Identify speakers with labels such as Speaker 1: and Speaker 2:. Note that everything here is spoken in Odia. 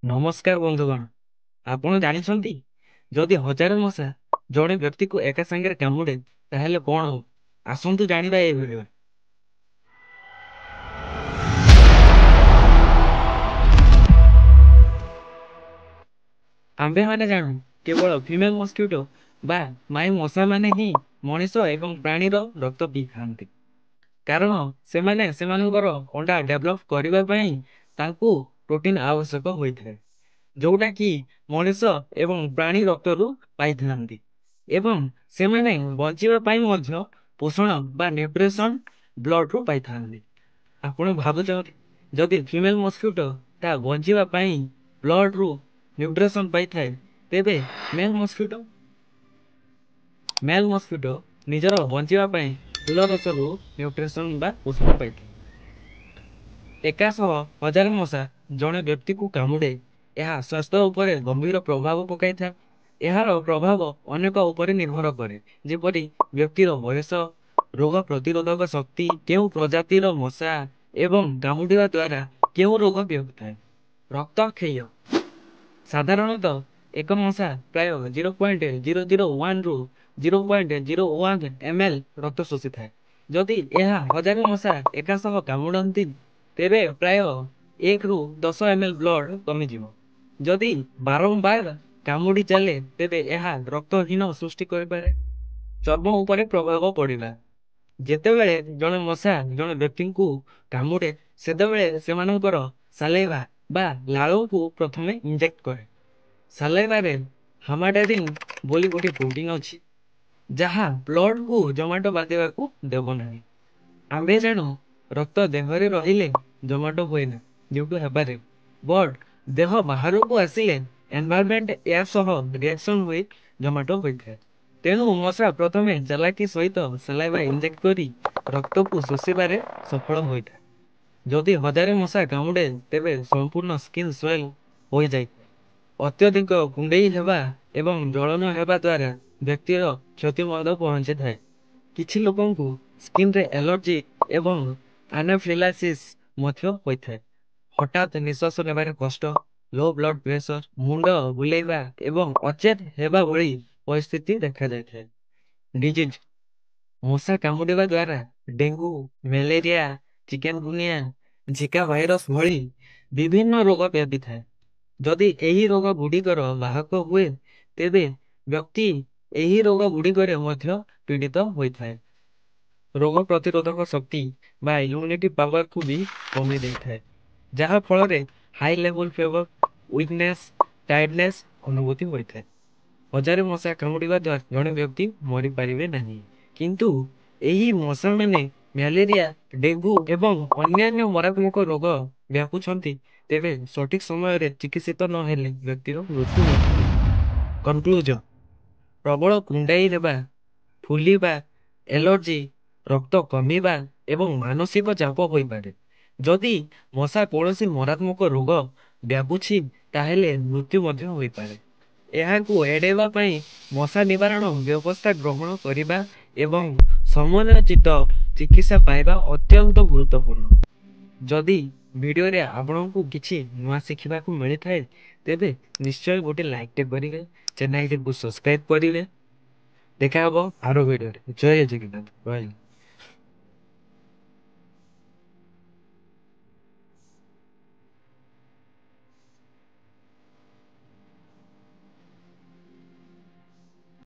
Speaker 1: ନମସ୍କାର ବନ୍ଧୁଗଣ, ଆପଣ ଜାଣିଛନ୍ତି ଯଦି ହଜାରେ ମଶା ଜଣେ ବ୍ୟକ୍ତିକୁ ଏକା ସାଙ୍ଗରେ କାମୁଡ଼େ ତାହେଲେ କଣ ହେବ? ଆସନ୍ତୁ ଜାଣିବା ଏ ଭିଡ଼ିଓରେ। ଆମ୍ଭେମାନେ ଜାଣୁ କେବଳ ଫିମେଲ ମସ୍କିଟୋ ବା ମାଇ ମଶାମାନେ ହିଁ ମଣିଷ ଏବଂ ପ୍ରାଣୀର ରକ୍ତ ପିଇଥାନ୍ତି, କାରଣ ସେମାନେ ସେମାନଙ୍କର ଅଣ୍ଡା ଡେଭଲପ କରିବା ପାଇଁ ତାଙ୍କୁ ପ୍ରୋଟିନ୍ ଆବଶ୍ୟକ ହୋଇଥାଏ, ଯୋଉଟାକି ମଣିଷ ଏବଂ ପ୍ରାଣୀ ରକ୍ତରୁ ପାଇଥାନ୍ତି, ଏବଂ ସେମାନେ ବଞ୍ଚିବା ପାଇଁ ମଧ୍ୟ ପୋଷଣ ବା ନ୍ୟୁଟ୍ରିସନ୍ ବ୍ଲଡରୁ ପାଇଥାନ୍ତି। ଆପଣ ଭାବୁଛନ୍ତି ଯଦି ଫିମେଲ ମସ୍କିଟୋ ତା ବଞ୍ଚିବା ପାଇଁ ବ୍ଲଡରୁ ନ୍ୟୁଟ୍ରିସନ୍ ପାଇଥାଏ, ତେବେ ମେଲ୍ ମସ୍କିଟୋ ନିଜର ବଞ୍ଚିବା ପାଇଁ ଫୁଲ ରସରୁ ନ୍ୟୁଟ୍ରିସନ୍ ବା ପୋଷଣ ପାଇଥାଏ। ଏକା ସହ ହଜାରେ ମଶା ଜଣେ ବ୍ୟକ୍ତିକୁ କାମୁଡ଼େ, ଏହା ସ୍ୱାସ୍ଥ୍ୟ ଉପରେ ଗମ୍ଭୀର ପ୍ରଭାବ ପକାଇଥାଏ। ଏହାର ପ୍ରଭାବ ଅନେକ ଉପରେ ନିର୍ଭର କରେ, ଯେପରି ବ୍ୟକ୍ତିର ବୟସ, ରୋଗ ପ୍ରତିରୋଧକ ଶକ୍ତି, କେଉଁ ପ୍ରଜାତିର ମଶା ଏବଂ କାମୁଡ଼ିବା ଦ୍ୱାରା କେଉଁ ରୋଗ ବ୍ୟାପିଥାଏ। ରକ୍ତ କ୍ଷୟ ସାଧାରଣତଃ ଏକ ମଶା ପ୍ରାୟ 0.001ରୁ 0.01 ml ରକ୍ତ ଶୋଷିଥାଏ। ଯଦି ଏହା ହଜାରେ ମଶା ଏକା ସହ କାମୁଡ଼ନ୍ତି, ତେବେ ପ୍ରାୟ 1ରୁ 10 ml blood କମିଯିବ। ଯଦି ବାରମ୍ବାର କାମୁଡ଼ି ଚାଲେ, ତେବେ ଏହା ରକ୍ତହୀନ ସୃଷ୍ଟି କରିପାରେ। ଚର୍ମ ଉପରେ ପ୍ରଭାବ ପଡ଼ିବା: ଯେତେବେଳେ ଜଣେ ମଶା ଜଣେ ବ୍ୟକ୍ତିଙ୍କୁ କାମୁଡ଼େ, ସେତେବେଳେ ସେମାନଙ୍କର ସାଲାଇଭା ବା ଲାଳକୁ ପ୍ରଥମେ ଇଞ୍ଜେକ୍ଟ କରେ। ସାଲାଇଭାରେ ହାମାଡେରିନ୍ ବୋଲି ଗୋଟିଏ ପ୍ରୋଟିନ୍ ଅଛି, ଯାହା ବ୍ଲଡକୁ ଜମାଟ ବାନ୍ଧିବାକୁ ଦେବ ନାହିଁ। ଆମ୍ଭେ ଜାଣୁ ରକ୍ତ ଦେହରେ ରହିଲେ ଜମାଟ ହୁଏ ନା ଡ୍ୟୁ ଟୁ ହେବାରେ, ବଟ୍ ଦେହ ବାହାରକୁ ଆସିଲେ ଏନଭାୟରମେଣ୍ଟ ଏହା ସହ ରିଆକ୍ସନ ହୋଇ ଜମାଟ ହୋଇଥାଏ। ତେଣୁ ମଶା ପ୍ରଥମେ ଚାଲାକି ସହିତ ସାଲାଇଭା ଇଞ୍ଜେକ୍ଟ କରି ରକ୍ତକୁ ଶୋଷିବାରେ ସଫଳ ହୋଇଥାଏ। ଯଦି ହଜାରେ ମଶା କାମୁଡ଼େ, ତେବେ ସମ୍ପୂର୍ଣ୍ଣ ସ୍କିନ୍ ସ୍ୱେଲ୍ ହୋଇଯାଇଥାଏ। ଅତ୍ୟଧିକ କୁଣ୍ଡେଇ ହେବା ଏବଂ ଜଳନ ହେବା ଦ୍ୱାରା ବ୍ୟକ୍ତିର କ୍ଷତି ମଧ୍ୟ ପହଞ୍ଚିଥାଏ। କିଛି ଲୋକଙ୍କୁ ସ୍କିନ୍ରେ ଆଲର୍ଜି ଏବଂ ଆନାଫିଲାସିସ୍ ମଧ୍ୟ ହୋଇଥାଏ। ହଠାତ୍ ନିଶ୍ୱାସ ନେବାରେ କଷ୍ଟ, ଲୋ ବ୍ଲଡ ପ୍ରେସର, ମୁଣ୍ଡ ବୁଲେଇବା ଏବଂ ଅଚେତ ହେବା ଭଳି ପରିସ୍ଥିତି ଦେଖାଯାଇଥାଏ। ଡିଜିଜ୍: ମଶା କାମୁଡ଼ିବା ଦ୍ୱାରା dengue, malaria, chikungunya, Zika virus ଭଳି ବିଭିନ୍ନ ରୋଗ ବ୍ୟାପିଥାଏ। ଯଦି ଏହି ରୋଗ ଗୁଡ଼ିକର ବାହକ ହୁଏ, ତେବେ ବ୍ୟକ୍ତି ଏହି ରୋଗ ଗୁଡ଼ିକରେ ମଧ୍ୟ ପୀଡ଼ିତ ହୋଇଥାଏ। ରୋଗ ପ୍ରତିରୋଧକ ଶକ୍ତି ବା ଇମ୍ୟୁନିଟି ପାୱାରକୁ ବି କମେଇ ଦେଇଥାଏ, ଯାହା ଫଳରେ high level fever, weakness, tiredness ଅନୁଭୂତି ହୋଇଥାଏ। ହଜାରେ ମଶା କାମୁଡ଼ିବା ଦ୍ୱାରା ଜଣେ ବ୍ୟକ୍ତି ମରିପାରିବେ ନାହିଁ, କିନ୍ତୁ ଏହି ମଶାମାନେ ମ୍ୟାଲେରିଆ, ଡେଙ୍ଗୁ ଏବଂ ଅନ୍ୟାନ୍ୟ ମାରାତ୍ମକ ରୋଗ ବ୍ୟାପୁଛନ୍ତି, ତେବେ ସଠିକ ସମୟରେ ଚିକିତ୍ସିତ ନହେଲେ ବ୍ୟକ୍ତିର ମୃତ୍ୟୁ ହୋଇଥାଏ। କନକ୍ଲୁଜନ: ପ୍ରବଳ କୁଣ୍ଡାଇ ହେବା, ଫୁଲିବା, ଏଲର୍ଜି, ରକ୍ତ କମିବା ଏବଂ ମାନସିକ ଚାପ ହୋଇପାରେ। ଯଦି ମଶା କୌଣସି ମାରାତ୍ମକ ରୋଗ ବ୍ୟାପୁଛି, ତାହେଲେ ମୃତ୍ୟୁ ମଧ୍ୟ ହୋଇପାରେ। ଏହାକୁ ଏଡ଼ାଇବା ପାଇଁ ମଶା ନିବାରଣ ବ୍ୟବସ୍ଥା ଗ୍ରହଣ କରିବା ଏବଂ ସମୟୋଚିତ ଚିକିତ୍ସା ପାଇବା ଅତ୍ୟନ୍ତ ଗୁରୁତ୍ୱପୂର୍ଣ୍ଣ। ଯଦି ଭିଡ଼ିଓରେ ଆପଣଙ୍କୁ କିଛି ନୂଆ ଶିଖିବାକୁ ମିଳିଥାଏ, ତେବେ ନିଶ୍ଚୟ ଗୋଟେ ଲାଇକ୍ଟେ କରିବେ, ଚ୍ୟାନେଲଟିକୁ ସବସ୍କ୍ରାଇବ୍ କରିବେ। ଦେଖା ହବ ଆର ଭିଡ଼ିଓରେ। ଜୟ ଜଗନ୍ନାଥ, ରହିଲି।